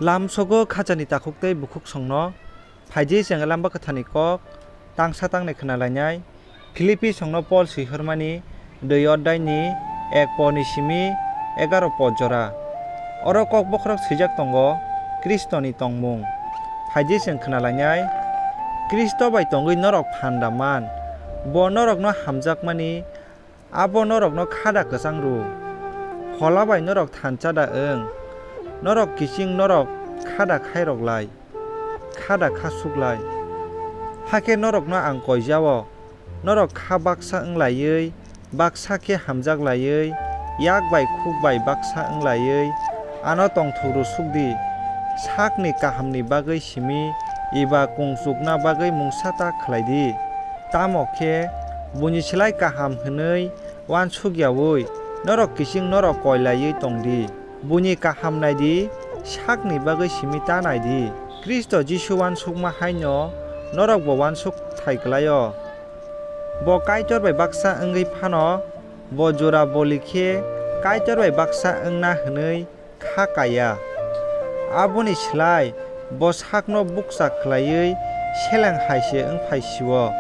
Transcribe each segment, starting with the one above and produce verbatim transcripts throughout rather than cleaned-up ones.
Lamsogo khachani takhuk tei bukhuksongno phaidi chwng Lamba Kwtharni kok tangsa tangnai khna lainai. Philippisongno Pol swi hormani dui oddaini ek porni simi egaro por jora. Oro kok bokhorok swijak tongo, Khristoni tongmung. Phaidi chwng khna lainai, Khristo bai tongwi norok phan da man. Bo norokno hamjakmani, abo norokno kha da kwchang rw. Phola bai norok thansa da wng. Norok kiching norok kha da khairok lai. Kha da kha suk lai. Hakhe norokno ang koi ja-o, norok kha baksa wng laiwi, baksa khe hamjak laiwi, yak bai khuk bai baksa wng laiwi, ano tongthok rw suk di. Sakni kahamni bagwi simi eba kung chukna bagwi mungsa ta khlai di. Tamo khe buini slai kaham hwnwi uansuk yaui norok kiching norok koi laiwi tong di. Buini kaham nai di, sakni bagwi simi ta nai di. Khristo Jisu uansukma hai'-no norokbo uansuk thai klai-o. Bo Kaitor bai baksa wngwi phano bo jora boli khe Kaitor bai baksa wngna hwnwi kha ka ya. Aboni slai bo sakno bukcha khlaiwi seleng hai se wng phai si-o.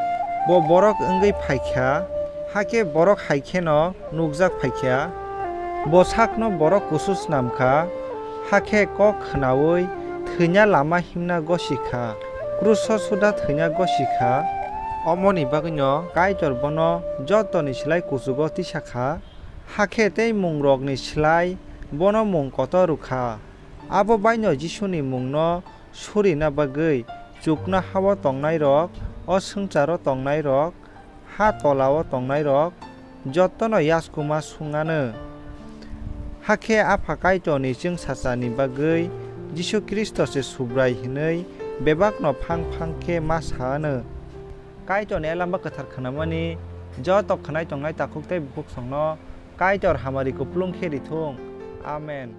Bo borok wngwi phai kha, hakhe borok hai kheno nukjak phai kha. Bo sakno borok kusu snam kha, hakhe kok khnaui thwina lama himna gosi kha, kruso suda thwina gosi kha. Omoni bagwino Kaitor bono jotoni slai kuchugo tisa kha, hakhe tei mungrokni slai bono mung kotor rw kha. Abo baino Jisuni mungno surina bagwi chuknoha-o tongnairok, o swngcharo tongnairok, ha tola-o tongnairok jotono yasku ma sung anw. Hakhe Apha Kaitorni chẃngsachani bagwi Jisu Khristo se Subrai hwnwi bebakno phang phang khe ma sa anw. Kaitorni Lamba Kwthar khnamani joto khwnai tongnai takhuk tei bukhuksongno Kaitor hamari kupulung khe ri thung. Amen.